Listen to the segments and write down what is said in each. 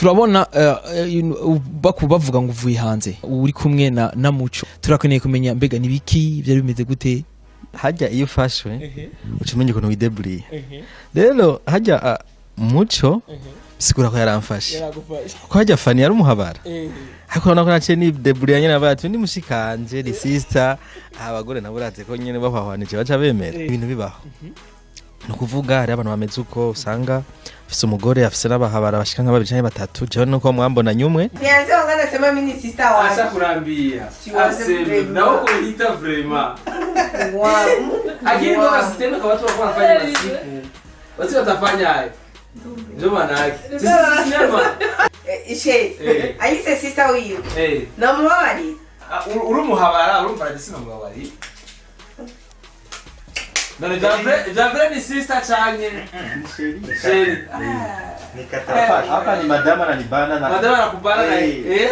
Turabona bavuga ngo uvuye hanze uri kumwe na Muco. Turakeneye kumenya mbega nibiki byari bimeze gute? Hajya iyo ufashwe uca umenya ukuntu wideburiye. Rero hajya Muco bisigura ko yaramfashe, kuko hajya Fani yari umuhabara, ariko urabona ko naciye nideburiye nyene, avuga ati: "Ndi mushikanje, ni sister." Abagore nabo urazi ko nyene bahwahwanije baca bemera ibintu bibaho. Ni ukuvuga hariho abantu bameze uko, usanga afise umugore, afise n'abahabara bashika nka babiri canke batatu. Jewe nuko mwambonanye umwe. Fiancé wangu anasema mimi ni sister wake. Acha kuambia. Siwaze Aseme vraiment. na wewe kuita vraiment. Wow. Lakini ndo kasistemi kwa watu walikuwa wanafanya masiku. Wasi watafanya hayo. Ndio maana yake. Sisi sinema. She. Eh. Ayise sister wiwe. Eh. Namubabariye. Uri umuhabara, urumva radi sino mubabari. None Javre ni sister canke chérie? Hapa ni madama ananibana na Madama anakubana na Eh. eh?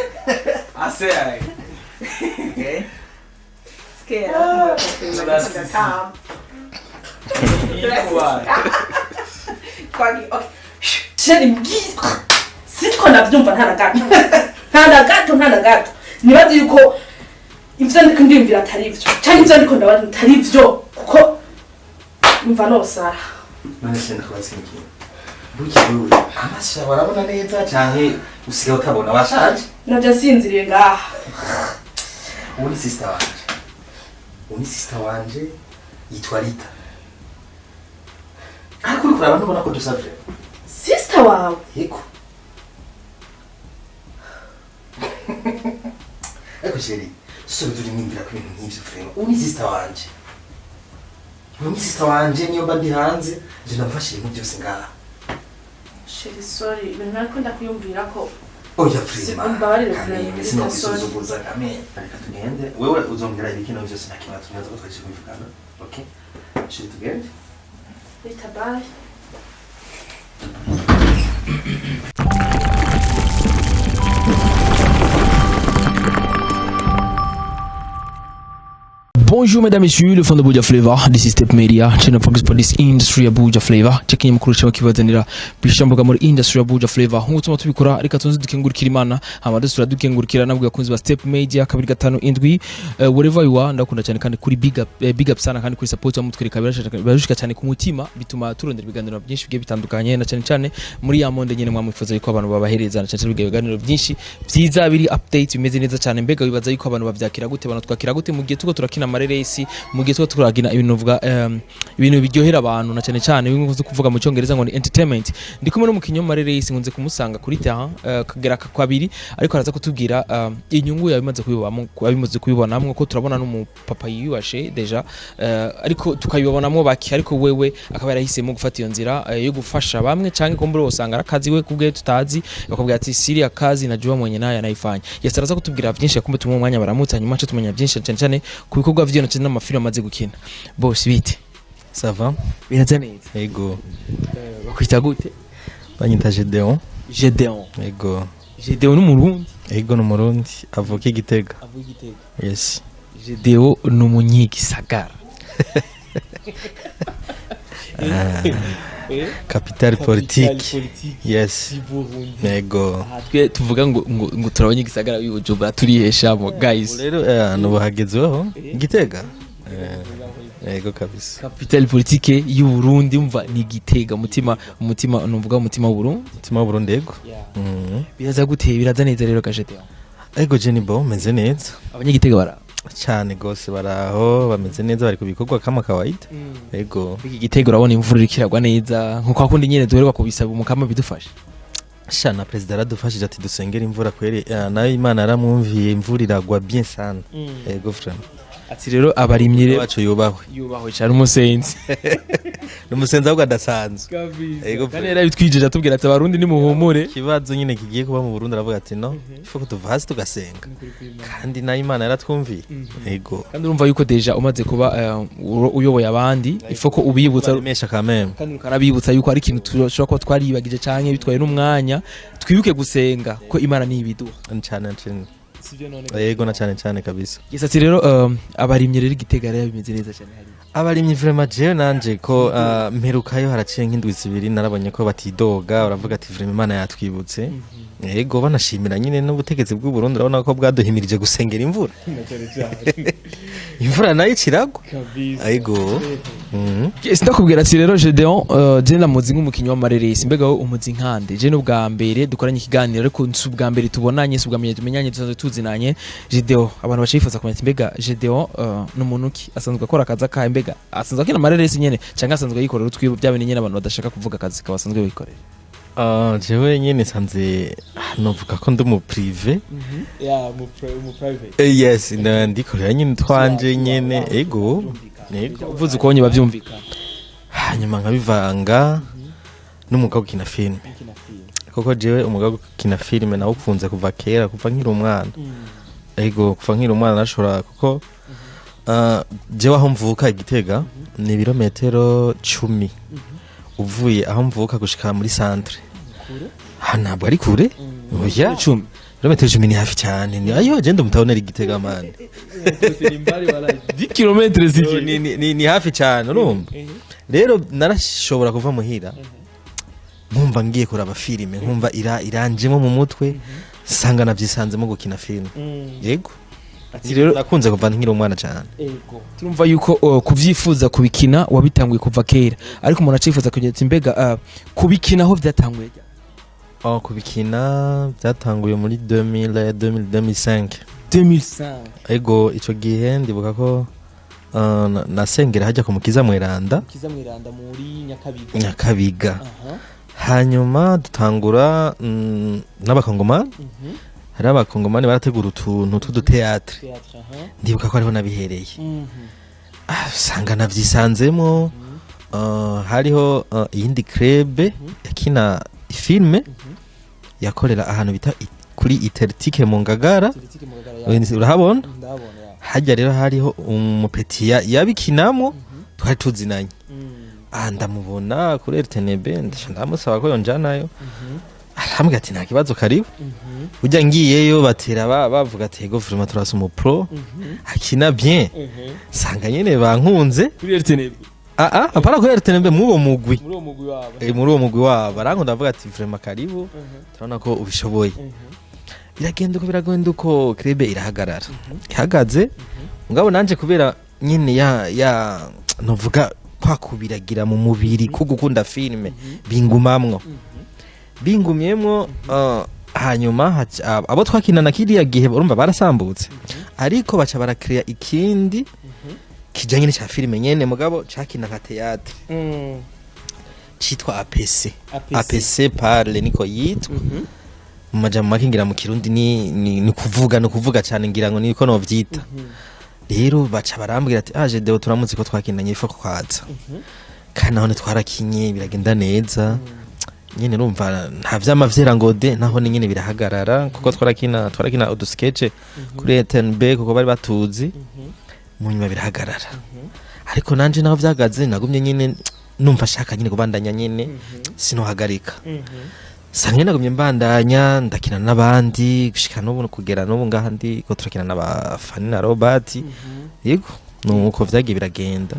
Ase ai. Okay. Sikia. That's- Kwagi. Okay. Chéri, mbwira, sitwo ndabyumva, nta na gato, nta na gato, nta na gato. Nibaze yuko ibyo ndiko ndiyumvira atari byo, cyangwa ibyo ndiko ndabona atari byo, kuko numva nosara. None se ndakubaza ikintu, burya wewe amaso yawe arabona neza canke usigaye utabona, washaje? Nabyo asinziriye ngaha. Uwo ni sister wanje, uwo ni sister wanje, yitwa Rita. Ariko uriko uraba ntubona ko dusa vraiment? Sister wawe? Yego. Ariko chérie, subiza urimwibwira ko ibintu nk'ivyo vraiment, uwo ni sister wanje, uwo ni sister wanje. Niyo mba ndi hanze je ndamufasha ibintu byose ngaha. Chéri, sorry, ibintu nariko ndakwiyumvira ko Oya, vraiment. Umbabarire, Kameme, vraiment, sinokwisuzugura kameme. Reka tugende, wewe uzombwira ibikenewe byose, nta kibazo. Neza ko twaje kubivugana. Okay chérie, tugende. Rita, bye. Bonjour mesdames et messieurs, le fond de Buja Flavor. This is Step Media, channel focus for this industry ya Buja Flavor. Checking mukuru cyo kibazanira bishambuka muri industry ya Buja Flavor. Nkuko tuma tubikora, reka tunze dukengurukira Imana, hama dusura dukengurukira nabwo yakunzi ba Step Media 257. Wherever you are, ndakunda cyane kandi kuri big up, big up sana kandi kuri support mutwereka, birashika cyane ku mutima, bituma turondera ibiganiro byinshi bigiye bitandukanye, na cyane cyane muri ya monde nyene mwamwifuza yuko abantu babahereza, na cyane cyane ibiganiro byinshi byiza biri update, bimeze neza cyane. Mbega wibaza yuko abantu bavyakira gute, abantu twakira gute mu gihe tuko turakina amareresi, mu gihe tuko turakina ibintu vuga ibintu biryohera abantu, na cyane cyane bimwe nkunze kuvuga mu cyongereza ngo ni entertainment? Ndi kumwe n'umukinyi w'amareresi, nkunze kumusanga kuri terrain kagera kabiri, ariko araza kutubwira inyungu yabimaze kubibamo, abimaze kubibonamwo, ko turabona n'umupapa yiyubashe déjà, ariko tukabibonamwo bake, ariko wewe akaba yarahisemo gufata iyo nzira yo gufasha bamwe, canke kumbura usanga ari akazi we kubwe tutazi, bakubwira ati: "Siri ya kazi najua mwenye naye anayifanya." Yes, araza kutubwira byinshi. Kumbe tumuhe umwanya baramutse, hanyuma ace tumenya byinshi cyane cyane ku bikorwa vyiwe na n'amafilime amaze gukina. Bose bite? Ça va. Biraza neza? Ego. Bakwita gute? Banyita Gedeon. Gedeon? Ego. Gedeon n'umurundi? Ego, ni umurundi avuka i Gitega. Avuga Igitega? Yes. Gedeon ni umunyigisagara. Capitale politique, yes, ego. Twe tuvuga ngo turi abanyigisagara b'i Bujumbura, turiheshamo guys. Ubu rero nubu hagezweho Gitega. Ego kabisa. Capitale politique y'u Burundi, umva, ni Gitega, umutima nuvuga umutima w'u Burundi. Umutima w'Uburundi, ego. Biraza gute? Biraza neza rero ga Gedeon? Ego, je ni bon, meze neza. Abanyagitega bara Cyane gose, baraho bameze neza, bari ku bikorwa kama kawaida, ego. Iki Gitega urabona imvura iriko iragwa neza nkuko hakundi nyene duheruka kubisaba umukama bidufashe. Sha, na perezida aradufashije ati dusengere imvura kweri, nayo Imana yaramwumviye, imvura iragwa bien sana, ego vraiment. Ati rero abarimyi rero Wacu yubahwe. Yubahwe cyane umusenzi. Ni umusenzi ahubwo adasanzwe. Ego. Kandi yarabitwijeje atubwira ati: "Abarundi nimuhumure." Ikibazo nyine kigiye kuba mu Burundi, aravuga ati: "No ifo ko tuva hasi tugasenga", kandi nayo Imana yaratwumviye, ego. Kandi urumva yuko déjà umaze kuba uyoboye abandi, ifo ko ubibutsa. Baremesha kameme. Kandi ukanabibutsa yuko ari ikintu dushobora kuba twaribagije canke bitwaye n'umwanya, twibuke gusenga ko Imana niyo ibiduha. Cyane cyane. Sivyo none? Yego, na cyane cyane kabisa. Yes, ati rero abarimyi rero Igitega rero bimeze neza cyane hariya. Abarimyi vraiment, jewe nanje ko mperukayo haraciye nk'indwi 2, narabonye ko batidoga, baravuga ati vraiment Imana yatwibutse. Yego, banashimira nyine n'ubutegetsi bw'u Burundi, urabona ko bwaduhimirije gusengera imvura, imvura nayo ikiragwa. Yego. Sindakubwira ati rero Gedeon, je ndamuzi nk'umukinyi w'amareresi. Mbega wowe umuzi nkande? Je n'ubwa mbere dukoranye ikiganiro, ariko si ubwa mbere tubonanye, si ubwa mbere tumenyanye, dusanzwe tuzinanye. Gedeon, abantu bacifuza kumenya ati mbega Gedeon ni umuntu ki? Asanzwe akora akazi akahe? Mbega asanzwe akina amareresi nyene, canke asanzwe yikorera utwiwe, bya bintu nyene abantu badashaka kuvuga, akazi kabasanzwe bikorera? Ah, jewe nyene nsanze novuga ko ndi mu privé. Ya, mu private. Yes, ndikorera nyene twanje nyene, ego. Uvuze ukonye bavyumvikana. Hanyuma nkabivanga n'umwuga wo gukina filime, kuko jewe umwuga wo gukina filime nawukunze kuva kera, kuva nkiri umwana. Ego, kuva nkiri umwana nashobora, kuko jewe aho mvuka i Gitega ni ibirometero 10 uvuye aho mvuka gushika muri centre. Ha, ntabwo ari kure, oya. 10? Ibirometero 10 ni hafi cyane. Ni ayo genda mutabonera i Gitega mani. 10 kilometre ziki? Ni hafi cyane. Urumva rero narashobora kuva muhira nkumva ngiye kuraba filime, nkumva iranjemo mu mutwe, sanga navyisanzemo gukina filime. Yego. Ati rero nakunze kuva nkiri umwana cyane. Turumva yuko kuvyifuza kubikina wabitanguye kuva kera, ariko umuntu acifuza kugira ati mbega kubikina aho vyatanguye ryari? Oh, kubikina byatanguye muri 2000, 2000, 2005. 2005? Ego, ico gihe ndibuka ko nasengera hajya ku Mukiza Mweranda. Mukiza Mweranda muri Nyakabiga. Nyakabiga. Hanyuma dutangura n'abakongomani, hari abakongomani barategura utuntu tw'uduteatre. Théâtre, aha. Ndibuka ko ariho nabihereye. Usanga navyisanzemo. Hariho iyindi club yakina filme, yakorera ahantu bita kuri Itertike mu Ngagara. Itertike mu Ngagara, ya. Urahabona? Ndabona, ya. Hajya rero hariho umupeti yabikinamo twari tuzinanye. Ndamubona kuri RTNB, ndamusaba ko yonjanayo, arambwira ati nta kibazo, karibu. Ujya ngiyeyo batera bavuga ati ego, vraiment turasa umu pro akina bien. Sanga nyene bankunze. Kuri RTNB? Ah ah, apana kuri RTNB, mw'uwo mugwi. Muri uwo mugwi wabo. Muri uwo mugwi wabo arankunda, avuga ati vraiment karibu, turabona ko ubishoboye. Biragenda uko, biragenda uko, club irahagarara. Ihagaze, mugabo nanje kubera nyine ya novuga kwa kubiragira mu mubiri ko gukunda filime bingumamwo, bingumyemwo. Hanyuma abo twakinana kiriya gihe urumva barasambutse, ariko baca barakrea ikindi kijanye n'icya filime nyene, mugabo cakina nka théâtre, citwa APC. APC parle niko yitwa. Mu majambo make ngira mu Kirundi ni kuvuga, ni kuvuga cyane, ngira ngo niko novyita. Rero baca barambwira ati ah, Gedeo turamutse ko twakinanye ifa kwaza, kandi naho twarakinye biragenda neza nyene. Urumva nta vyama vyera ngo de, naho ni nyene birahagarara, kuko twarakina udusketch kuri RTNB kuko bari batuzi. Mu nyuma birahagarara, ariko nanje naho vyagaze nagumye nyene numva shaka nyene kubandanya nyene, sinohagarika. Sanga nagumye mbandanya ndakina n'abandi gushika n'ubu, kugera n'ubu ngaha ndi ko turakina n'abafani na Robert. Yego, nuko vyagiye biragenda,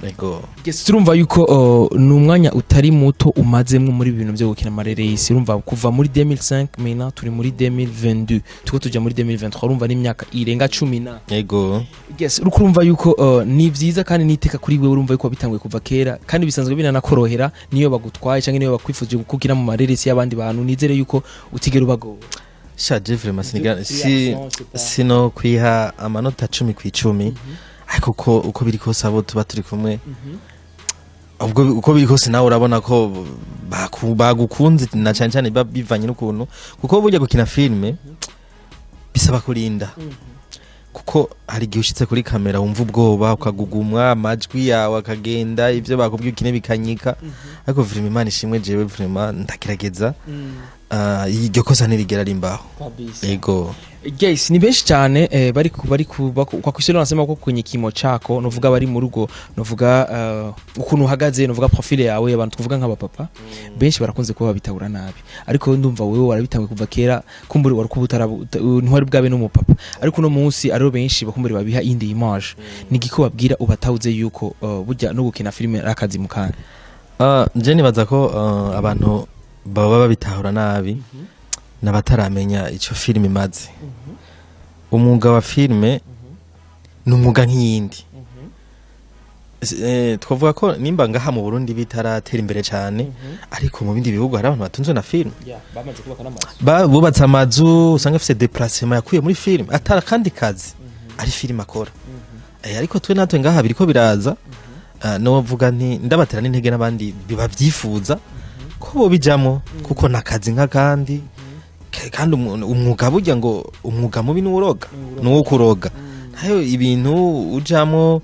yego. Yes, turumva yuko ni umwanya utari muto umazemwo muri ibi bintu byo gukina amareresi. Urumva kuva muri 2005, maintenant turi muri 2022, tuko tuja muri 2023, urumva n'imyaka irenga 10 na. Yego. Yes, uriko urumva yuko ni vyiza kandi niteka kuri wewe. Urumva yuko wabitanguye kuva kera kandi bisanzwe binanakorohera niyo bagutwaye canke niyo bakwifuje kugira mu mareresi y'abandi bantu, nizere yuko utigera ubagora. Sha, je vraiment siniga si sino kwiha amanota 10/10, ariko uko biri kose abo tuba turi kumwe, ubwo uko biri kose nawe urabona ko bagukunze, na cyane cyane biba bivanye n'ukuntu, kuko burya gukina filime bisaba kurinda, kuko hari igihe ushitse kuri kamera wumva ubwoba, ukagugumwa, amajwi yawe akagenda, ibyo bakubwiye ukine bikanyika. Ariko vraiment Imana ishimwe, jewe vraiment ndagerageza. Iryo kosa ntirigera rimbaho. Kabisa. Ego. Guys, ni benshi cyane bari kwa Kiswahili wanasema ko kwenye kimo chako, novuga bari mu rugo, novuga ukuntu uhagaze, novuga profile yawe, abantu tuvuga nk'abapapa benshi barakunze kuba babitahura nabi, ariko ndumva wewe warabitanguye kuva kera, kumburi wari kuba ntwari bwabe n'umupapa, ariko uno munsi ariho benshi bakumburi babiha indi image. Ni igiko babwira ubatahuze yuko burya no gukina filime ari akazi mu kanya? Je nibaza ko abantu baba babitahura nabi n'abataramenya ico filime imaze. Umwuga wa filime ni umwuga nk'iyindi. Twavuga ko nimba ngaha mu Burundi bitaratera imbere cyane, ariko mu bindi bihugu hari abantu batunzwe na filime. Bamaze kubaka n'amazu. Bubatse amazu, usanga afise déplacement yakuye muri filime, atari akandi kazi, ari filime akora. Ariko twe natwe ngaha biriko biraza. Novuga nti ndabatera n'intege n'abandi bavyifuza ko bobijamo, kuko nakazi nk'akandi. Kandi umwuga burya ngo umwuga mubi n'uwuroga nuwo kuroga nayo ibintu ujamo,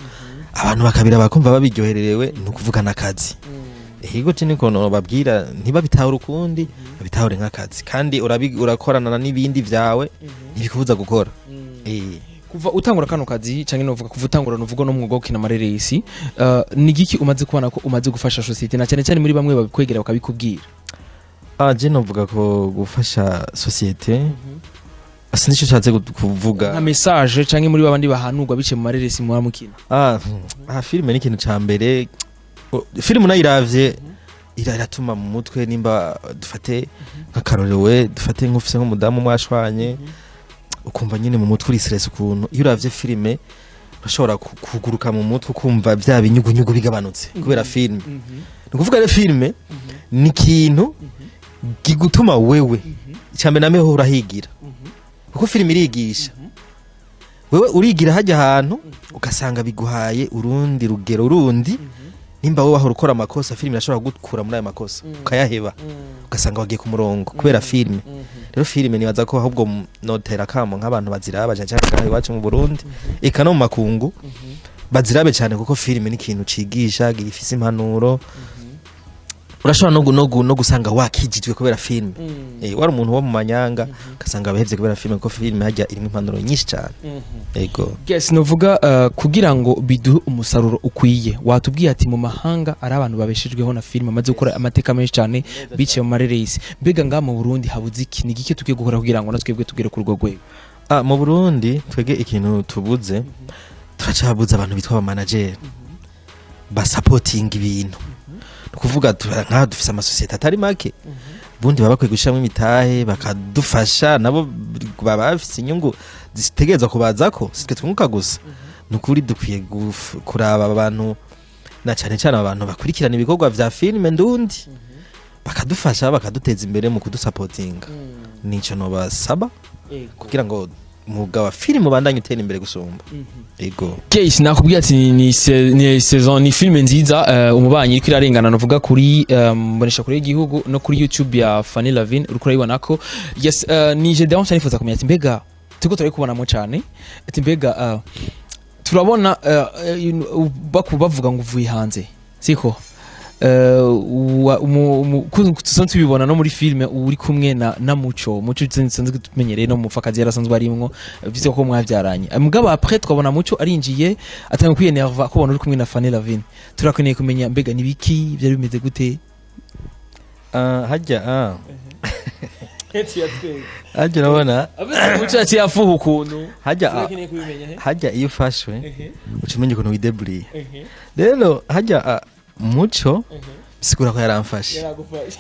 abantu bakabira bakumva babiryohererewe, ni ukuvuga n'akazi. Ego, je niko babwira, ntibabitahure ukundi, babitahure nk'akazi, kandi urakorana n'ibindi vyawe, ntibikubuza gukora. Kuva utangura kano kazi, canke novuga kuva utangura novuga no mwuga wo gukina amareresi, ni giki umaze kubona ko umaze gufasha société, na cyane cyane muri bamwe babikwegera bakabikubwira? Je novuga ko gufasha société sinzi ico ushatse kuvuga. Nka message, canke muri babandi bahanurwa biciye mu mareresi muba mukina. Filime ni ikintu ca mbere. Filime unayiravye iratuma mu mutwe, nimba dufate nk'akarorero, we dufate nk'ufise nk'umudamu mwashwanye, ukumva nyine mu mutwe uri stress ukuntu, iyo uravye filime urashobora kuguruka mu mutwe, ukumva vya binyugunyugu bigabanutse kubera filime. Ni ukuvuga rero filime ni ikintu gigutuma wewe icambere nameho urahigira, kuko filime irigisha. Wewe urigira hajya ahantu ugasanga biguhaye urundi rugero rundi. Nimba wowe wahora ukora amakosa, filime irashobora kugukura muri ayo makosa, ukayaheba, ugasanga wagiye ku murongo kubera filime. Rero filime nibaza ko ahubwo notera akamo nk'abantu baziraba cyane cyane ngaha iwacu mu Burundi, eka no mu makungu, bazirabe cyane, kuko filime ni ikintu cigisha, gifise impanuro. Urashobora no gusanga wakijijwe kubera filime. Wari umuntu wo mu manyanga, ugasanga abahevye kubera filime, kuko filime hajya irimo impanuro nyinshi cyane. Ego. Yes, novuga kugira ngo biduhe umusaruro ukwiye, watubwiye ati mu mahanga ari abantu babeshejweho na filime, amaze gukora amateka menshi cyane biciye mu mareresi. Mbega ngaha mu Burundi habuze iki? Ni igiki tugiye gukora kugira ngo natwebwe tugere kuri urwo rwego? Mu Burundi twege ikintu tubuze, turacabuze abantu bitwa aba manager basapotinga ibintu. Ni ukuvuga nkaho dufise amasosiyete atari make, bundi baba bakwiye gushiramo imitahe bakadufasha, nabo baba bafise inyungu zitegerezwa kubazako, sitwe twunguka gusa. Ni ukuri dukwiye kuraba abantu, na cane cane abantu bakurikirana ibikorwa vya filime ndundi, bakadufasha, bakaduteza imbere mu kudusapotinga. Nico nobasaba kugira ngo umwuga wa filime ubandanye utera imbere gusumba. Ego. Case nakubwiye ati ni saison, ni filime nziza, umubanyi iriko irarengana, novuga kuri mbonesha kuri y'igihugu no kuri YouTube ya Fanny Lavine, uriko urayibona ko yes. Ni Gedeon cyane, nifuza kumenya ati mbega turiko turabikubonamo cyane, ati mbega turabona bavuga ngo uvuye hanze, siko? Tusanzwe tubibona no muri filime uri kumwe na Muco. Muco dusanzwe tumenyereye no mu mupfakazi yarasanzwe arimwo, bivuze ko mwabyaranye. Mugabo après twabona Muco arinjiye atanga kwiyenerva ko uri kumwe na Fanny Lavine. Turakeneye kumenya mbega nibiki byari bimeze gute? Hajya hajya urabona. Muco yaciye afuha ukuntu. Hajya Turakeneye kubimenya he. Hajya iyo ufashwe uca umenya ukuntu wideburiye. Rero hajya Muco bisigura ko yaramfashe,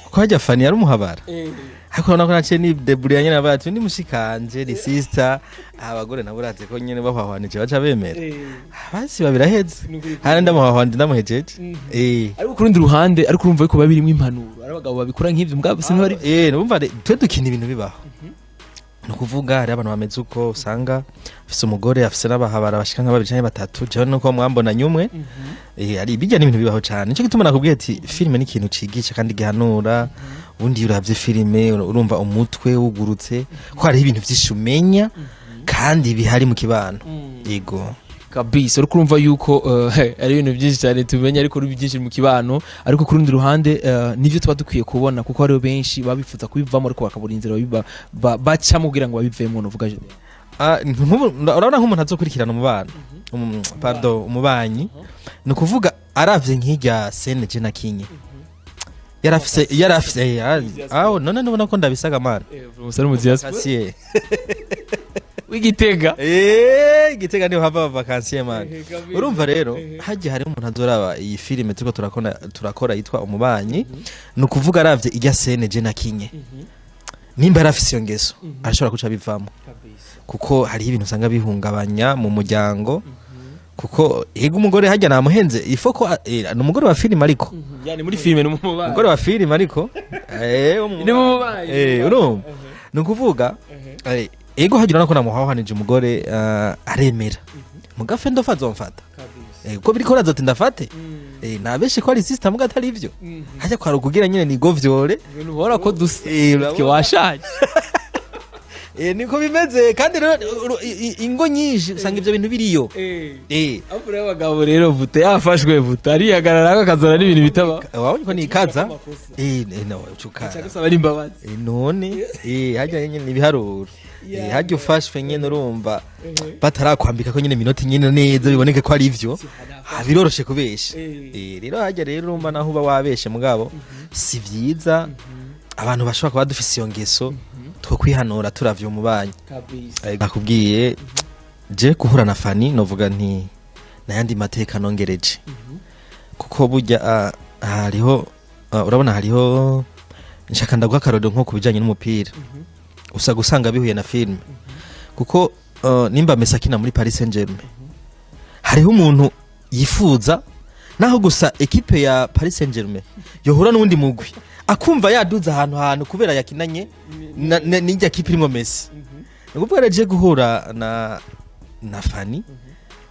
kuko hajya Fani yari umuhabara, ariko urabona ko naciye nideburiye nyene, abaye ati ni mushikanje, ni sister. Abagore nabo urazi ko nyene bahwahwanije baca bemera, basi babiraheze handi ndamuhwahwanje ndamuhejeje. Ariko ku rundi ruhande, ariko urumva yuko biba birimo impanuro, ari abagabo babikora nk'ivyo mugabo sinari. Numva twe dukina ibintu bibaho. Ni ukuvuga hari abantu bameze uko, usanga afise umugore, afise n'abahabara bashika nka babiri canke batatu. Jewe nuko mwambona nyumwe. Ari bijya n'ibintu bibaho cane. Nico gituma nakubwiye ati filime ni ikintu cigisha kandi gihanura. Ubundi iyo uravye filime urumva umutwe wugurutse, ko hariho ibintu vyinshi umenya kandi bihari mu kibano. Yego. Kabisa, uriko urumva yuko ari ibintu byinshi cyane tumenya, ariko ari byinshi mu kibano, ariko ku rundi ruhande nivyo tuba dukwiye kubona, kuko hariho benshi baba bifuza kubivamo ariko bakabura inzira bacamo kugira ngo babivemo, novuga Gedeon. Ah, urabona nk'umuntu azokurikirana umubano, pardon, umubanyi, ni ukuvuga aravye nk'irya scène je nakinye, yarafise aho none nubona ko ndabisaga, mana. Umusore mu diaspora. Vacancier. W'igitega. Igitega niho hava vacancier, man. Urumva rero hajya hari umuntu azoraba iyi filime turiko turakora yitwa Umubanyi, ni ukuvuga aravye irya scène je nakinye, nimba yarafise iyo ngeso arashobora kuca bivamo, kuko hariho ibintu usanga bihungabanya mu muryango, kuko ego umugore hajya namuhenze ifo ko ni umugore wa filime ariko. Yani muri filime ni umubanyi. Umugore wa filime ariko wo mu Ni mu mubanyi. Urumva ni ukuvuga ego hajya urabona ko namuhahanije umugore, aremera mugafe ndofa azomfata. Uko biriko razoti ndafate, nabeshe ko ari sister muga atari ivyo, hajya kwari ukugira nyine nigovyore. Ibintu ubona ko dusa. Urabona? Twe washaje. Niko bimeze, kandi rero ingo nyinshi usanga ivyo bintu biriyo. Aho rero abagabo rero vuta yafashwe, vuta arihagarara akazana n'ibintu bitaba. Wabonye ko nikaza, no ucukara. Gusaba n'imbabazi. None hajya nyine ibiharuro, hajya ufashwe nyine urumva batarakwambika ko nyine minota nyine neza biboneke ko ari ivyo. Ah, biroroshe kubesha. Rero hajya rero urumva naho uba wabeshe mugabo si vyiza. Abantu bashobora kuba dufise iyo ngeso two kwihanura turavye umubanyi. Nakubwiye je guhura na Fani, novuga nti nayandi mateka nongereje, kuko burya hariho urabona hariho nshaka ndaguha akarorero nko ku bijanye n'umupira, usa gusanga bihuye na filime, kuko nimba Messi akina muri Paris Saint-Germain, hariho umuntu yifuza naho gusa ekipe ya Paris Saint-Germain yohura n'uwundi mugwi, akumva yaduze ahantu kubera yakinanye n'irya kipe irimo Messi. Ni ukuvuga rero je guhura na Fani,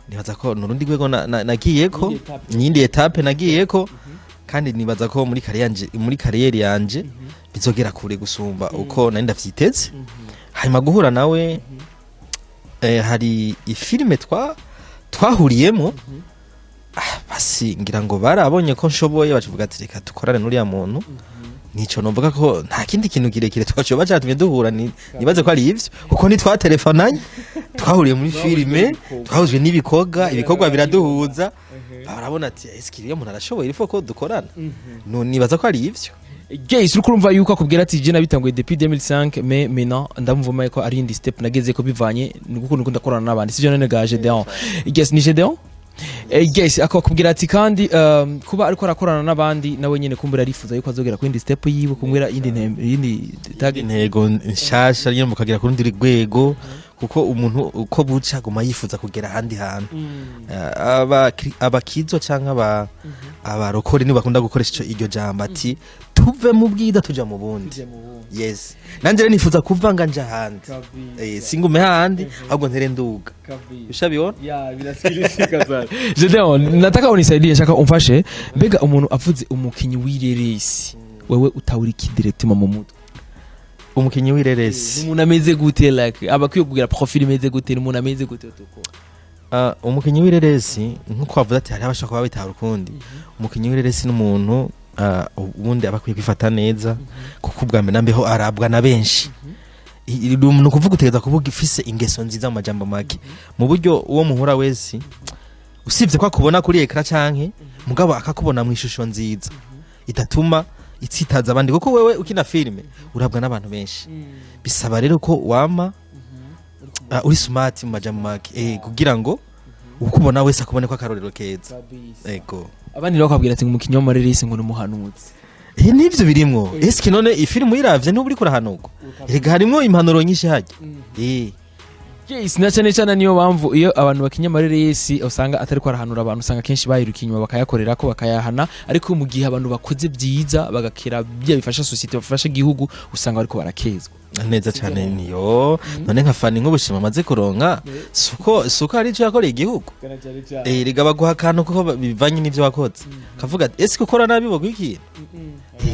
nibaza ko nurundi rwego nagiyeko, nyindi étape nagiyeko, kandi nibaza ko muri carrière yanje bizogera kure gusumba uko nari ndavyiteze. Hanyuma guhura nawe, hari ifilime twahuriyemo, basi ngira ngo barabonye ko nshoboye, bacuvuga ati reka dukorane n'uriya muntu. Nico novuga ko nta kindi kintu kirekire twacoba catumye duhura, nibaze ko ari ivyo, kuko ntitwatelefonanye, twahuriye muri filime, twahujwe n'ibikorwa, ibikorwa biraduhuza, barabona ati eske uriya muntu arashoboye, il faut ko dukorana. No nibaza ko ari ivyo. Guys, uriko urumva yuko akubwira ati je nabitanguye depuis 2005, mais maintenant ndamuvuma ko ari indi step nageze ko bivanye nuko ndakorana n'abandi, sivyo none ga Gedeon? Yes, ni Gedeon. Yes, akakubwira ati kandi kuba ariko arakorana n'abandi, nawe nyene kumbura arifuza yuko azogera ku yindi step yiwe, kumwira indi ntembe, indi target. Intego nshasha nyine mukagera ku rundi rwego, kuko umuntu uko buca aguma yifuza kugera ahandi hantu. Abakizwa canke abarokore nibo bakunda gukoresha iryo jambo ati tuve mu bwiza tuja mu bundi. Yes, nanje rero nifuza kuva nga nja ahandi, singume hahandi, ahubwo ntere nduga, ushabibona. Ya, birasikirishika sana. Gedeon, nataka unisaidie, shaka umfashe. Mbega umuntu avuze umukinyi w'ireresi, wewe utawuri ki directement mu mutwe? Umukinyi w'ireresi? Umuntu ameze gute? Like aba akwiye kugira profil imeze gute? Ni umuntu ameze gute tuko? Umukinyi w'ireresi, nkuko wavuze ati hariho abashobora kuba bitahura ukundi, umukinyi w'ireresi n'umuntu ubundi aba akwiye kwifata neza, kuko ubwa mbere nambeho arabwa na benshi. Ni ukuvuga utegereza kuba ufise ingeso nziza, mu majambo make, mu buryo uwo muhura wese, usibye ko akubona kuri écran canke mugabo akakubona mu ishusho nziza idatuma itsitaza abandi, kuko wewe ukina filime urabwa n'abantu benshi. Bisaba rero ko wama uri smart, mu majambo make, kugira ngo ukubona wese akubone ko akarorero keza. Ego. Abandi rero bakabwira ati ngo umukinyi w'amareresi ngo ni umuhanuzi. Nivyo birimwo. Eske none ifilmu uyiravye ntuba uriko urahanurwa? Erega harimwo impanuro nyinshi harya. Yes, na cyane cyane niyo mpamvu iyo abantu bakinya amareresi usanga atari ko arahanura abantu, usanga kenshi bayiruka inyuma bakayakorera ko bakayahana, ariko mu gihe abantu bakoze byiza bagakira bya bifasha société, bafasha igihugu, usanga bariko barakezwa. Neza cyane. Niyo none nka Fani, nk'ubushima amaze kuronka, suko hari ico yakoreye igihugu. Rega baguha akantu kuko bivanye n'ivyo wakoze, kavuga ati ese ukora nabi boguha ikintu.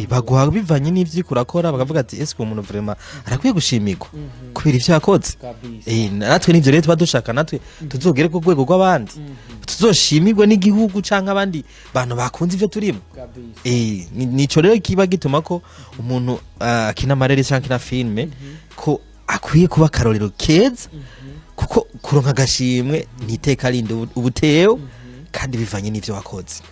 Baguha bivanye n'ivyo uriko urakora, bakavuga ati: "Ese uwo muntu vraiment arakwiye gushimirwa kubera ivyo yakoze?" Natwe nivyo rero tuba dushaka, natwe tuzogere ku rwego rw'abandi, tuzoshimirwe n'igihugu canke abandi bantu bakunze ivyo turimo. Nico rero kiba gituma ko umuntu akina amarere canke akina filme ko akwiye kuba akarorero keza, kuko kuronka agashimwe ni iteka rindi ubutewe kandi bivanye n'ivyo wakoze.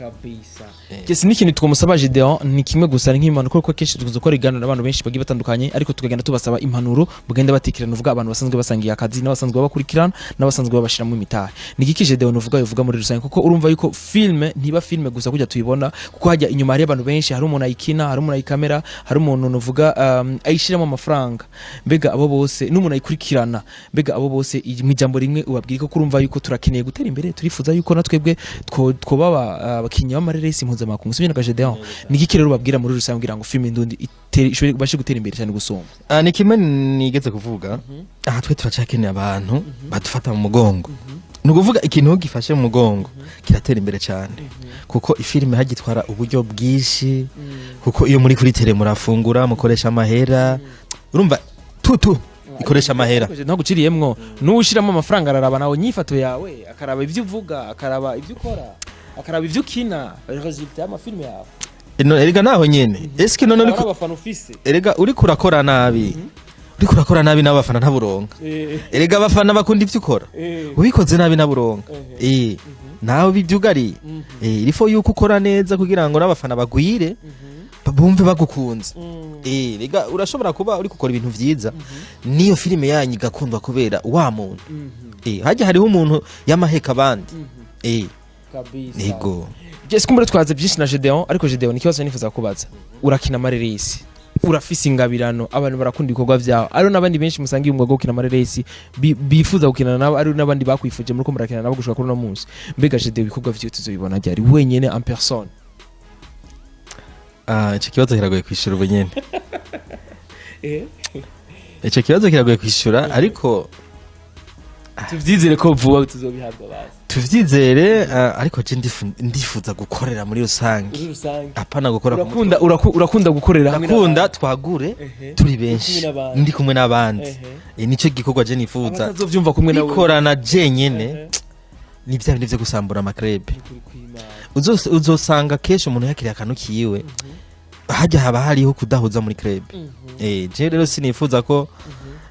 Yes, n'ikintu twamusaba Gedeon ni kimwe gusa, ni nk'impanuro, kuko kenshi dukunze gukora ibiganiro n'abantu benshi bagiye batandukanye, ariko tukagenda tubasaba impanuro bugenda batekerana, uvuga abantu basanzwe basangiye akazi n'abasanzwe babakurikirana n'abasanzwe babashiramo imitahe. Ni igiki Gedeon uvuga yovuga muri rusange? Kuko urumva yuko filme ntiba filme gusa kujya tuyibona, kuko hajya inyuma hari abantu benshi, hari umuntu ayikina, hari umuntu ayikamera, hari umuntu nuvuga ayishiramo amafaranga, mbega abo bose, n'umuntu ayikurikirana, mbega abo bose mu ijambo rimwe ubabwira ko kurumva yuko turakeneye gutera imbere, turifuza yuko na twebwe twoba abakinyi b'amareresi mpuzamakungu, sibyo na Gedeon? Ni igiki rero ubabwira muri rusange kugira ngo filme ndundi ishobore bashe gutera imbere cyane gusumba? Ni kimwe nigeze kuvuga aha: twe turacakeneye abantu badufata mu mugongo. Ni ukuvuga ikintu gifashe mu mugongo kiratera imbere cyane, kuko ifilime hagitwara uburyo bwinshi, kuko iyo muri kuri tele murafungura, mukoresha amahera, urumva tutu ikoresha amahera. Ntaguciriyemwo, n'uwushiramo amafaranga araraba nawe nyifato yawe, akaraba ibyo uvuga, akaraba ibyo ukora, akaraba ibyo ukina, résultat y'amafilme yawe. No, erega naho nyene eske none Ari uriko abafana ufise. Erega uriko urakora nabi, uriko urakora nabi n'abafana ntaburonka. Erega abafana bakunda ivyo ukora, ubikoze nabi naburonka. Nawe bivyugariye. Il faut yuko ukora neza kugira ngo n'abafana bagwire, bumve bagukunze. Rega urashobora kuba uri gukora ibintu vyiza, niyo filime yanyu igakundwa kubera wa muntu. Hajya hariho umuntu yamaheka abandi. Kabisa. Ego. Jesse, kumbure twaze byinshi na Gedeon, ariko Gedeon, ikibazo nifuza kubaza: urakina amareresi, urafise ingabirano, abantu barakunda ibikorwa vyawe, ariho n'abandi benshi musangiye umwuga wo gukina amareresi bifuza gukinana nabo, ariho n'abandi bakwifuje muriko murakina nabo gushika kuri uno munsi. Mbega Gedeon, ibikorwa vyiwe tuzobibona ryari wenyene en personne? Ah, ico kibazo kiragoye kwishura ubu nyene. Ico kibazo kiragoye kwishura, ariko Tuvyizere ko vuba tuzobihabwa basi. Tuvyizere, ariko je ndifuza gukorera muri rusange. Muri rusange. Apana gukora ku mutwe. Urakunda gukorera hamwe Ndakunda n'abandi. twagure turi benshi. Uri kumwe n'abandi. Ndi kumwe n'abandi. Nico gikorwa je nifuza. Abatazovyumva kumwe nawe. Bikorana jenyene ni vya bindi vyo gusambura ama club. Uzosanga kenshi umuntu yakiriye akantu kiwe, hajya haba hariho kudahuza muri club. Je rero sinifuza ko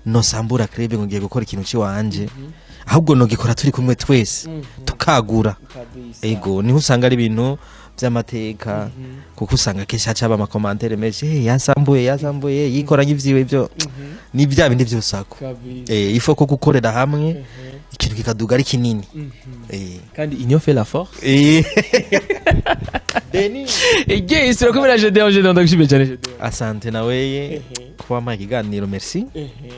nosambura club ngo ngiye gukora ikintu ciwanje, ahubwo nogikora turi kumwe twese, tukagura. Ego, niho usanga ari ibintu vy'amateka, kuko usanga kenshi haca haba ama commentaires menshi: "Hey, yasambuye, yasambuye, yikoranye ivyiwe." Ivyo ni vya bindi vy'urusaku. Il faut ko gukorera hamwe ikintu kikaduga ari kinini. Kandi union fait la force. Beni. Yes, turakumira Gedeon. Gedeon, ndagushimiye cyane, Gedeon. Asante naweye kuba wampaye ikiganiro, merci.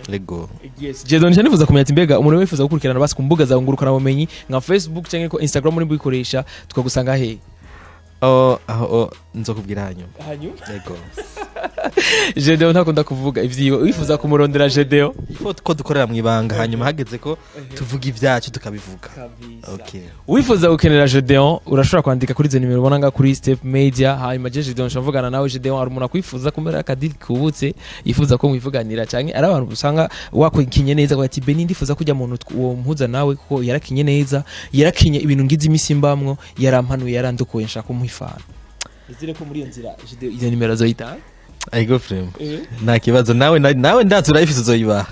Lego. Yes, Gedeon, nshya nifuza kumenya ati mbega umuntu wifuza gukurikirana basi ku mbuga zawe ngurukana bumenyi nka Facebook cyangwa ko Instagram uri buyikoresha, tukagusanga he? Oh, aho oh, nzokubwira hanyuma. Hanyuma. Lego. Gedeon ntakunda kuvuga ivyiwe, wifuza kumurondera Gedeon. Il faut ko dukorera mu ibanga, hanyuma hageze ko tuvuga ibyacu tukabivuga. Okay. Wifuza gukenera Gedeon, urashobora kwandika kuri izo nimero ubona nga kuri Step Media, hanyuma je Gedeon nshobora nawe. Gedeon, hari umuntu akwifuza kumera akadili kubutse, yifuza ko mwivuganira, canke ari abantu usanga wakwikinye neza ati: "Beni, ndifuza kujya muntu uwo mpuza nawe kuko yarakinye neza, yarakinye ibintu ngize imisi mbamwo, yarampanuye, yarandukuye, nshaka kumuha ifana." Nizere ko muri iyo nzira Gedeon izo nimero azoyitanga. Ego frame, nta kibazo. Nawe nawe ndazi urayifise, uzoyibaha.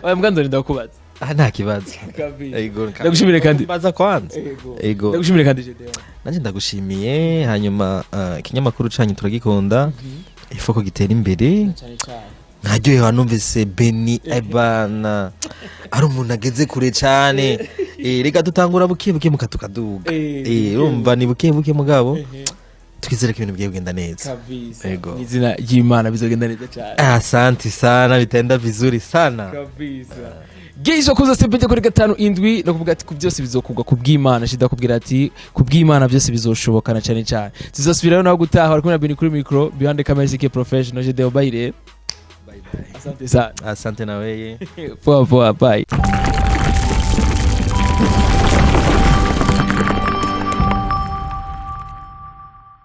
Oya mbwa, nzorinda kukubaza. Ah, nta kibazo. Ego. Ndagushimire kandi. Mbaza kwanza. Ego. Ndagushimire kandi, Gedeon. Nanjye ndagushimiye. Hanyuma ikinyamakuru canyu turagikunda, il faut ko gitera imbere. Cyane cyane. Nkaryohewe numvise Beni ebana ari umuntu ageze kure cyane. Reka dutangura buke buke muka tukaduga. Urumva ni buke buke, mugabo twizere ko ibintu bigiye kugenda neza. Kabisa. Ego. Mw'izina ry'Imana bizogenda neza cyane. Asante sana, bitaenda vizuri sana. Kabisa. Geisha kuza sepete kuri gatanu indwi no kuvuga ati ku byose bizokugwa ku bw'Imana, shida kubwira ati ku bw'Imana byose bizoshobokana cyane cyane. Tuzosubirayo nawe gutaha. Uri kumwe na Beni kuri micro, behind the camera CK Professional Jedeo. Bye. Bye bye. Asante sana. Asante na weye. Poa poa, bye.